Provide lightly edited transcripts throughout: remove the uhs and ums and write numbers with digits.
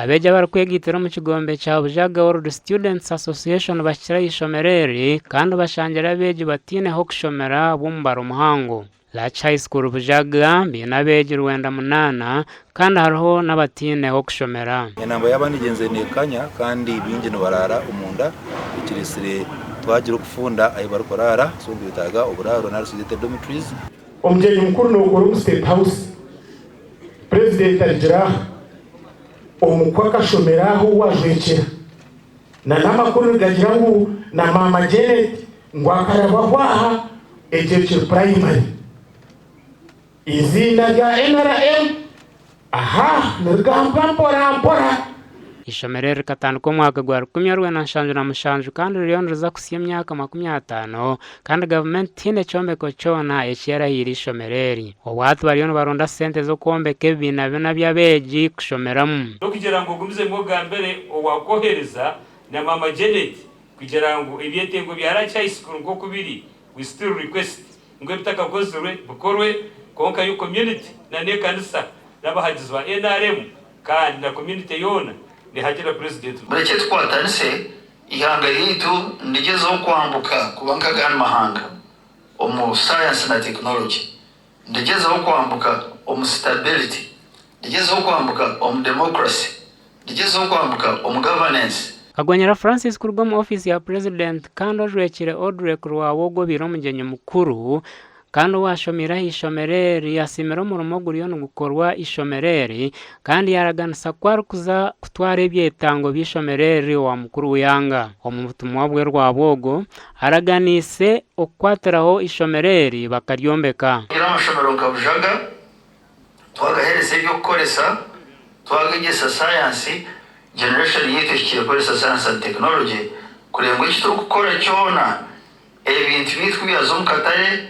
Abeegi abarikwegaitira omu kigombe kya Bujaga Old Students Association bahikire aha ishomero eri kandi bashangire abeegi bataine h'okushomera bw'omubaro muhango. Larch High School Bujaga baine abeegi 98 kandi hariho n'abataine h'okushomera. Enamba y'abaana egyenzire neekanya kandi baingi nibaraara omunda ekireetsire twagira okufunda ahu barikuraara so nitwetaaga oburaaro nari shi zete dormitories. Omugyenyi mukuru nokora omu state house president arigira aha omukwe akashomera aho ou ajwekyera na namakuru nigagira ngu na maama Janet ngu akarabaho aha ekyo kiri primary eiziina rya nrm aha nirigambwa mpora mpora. Eishomero eri rikatandika omwaka gwa 1977 kandi ririyo niriza kuhitsya emyaka 50 kandi gavumenti tihaine kyombeko kyona eki yarahaire eishomero eri. Obwahati bariyo nibaronda sente z'okwombeka ebibiina bina by'abeegi kushomeramu. N'okugira ngu ogumizemu ogambire owakwohereza na Maama Janet kugira ngu ebyetengo bya Larch High School nk'oku biri, we still request ngu ebitakakozirwe bikorwe kwonka yo community na n'ekanisa n'abahagizi ba nrm kandi na community yoona nehagira President. Murekye tukwatanise eihanga ryaitu nirigyezaho kwambuka kuba nk'agandi mahanga omu sayansi na tekinologi, nirigyezaho kwambuka omu stability, nirigyezaho kwambuka omu democracy, nirigyezaho kwambuka omu governance. Kagonyera Francis kuruga omu ofiisi ya Purezidenti kandi ojwekire Audrey Kurwabwogo obaire omugyenyi mukuru kandi owaashomeire aha ishomero eri yasiimire omurimo oguriyo nigukorwa eishomero eri kandi yaaraganisa ku arikuza kutwara ebyetango by'eishomero eri owa mukuru w'eihanga. Omu butumwa bwe Rwabwogo araganiise okukwatiraho eishomero eri bakaryombeka. Twine amashomero nka Bujaga, twagaheereza eby'okukoresa, twagegyesa sayansi, generation yaitu ehikire kukoresa sayansi and technology kureeba ngu eki turikukora kyona ebintu byaitu ku byaza omu katare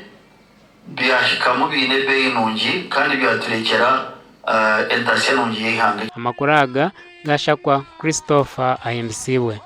byahikamu biine ebeeyi nungi kandi byaturekyera entasya nungi y'eihanga. Amakuru aga gashakwa Christopher Ahimbisibwe.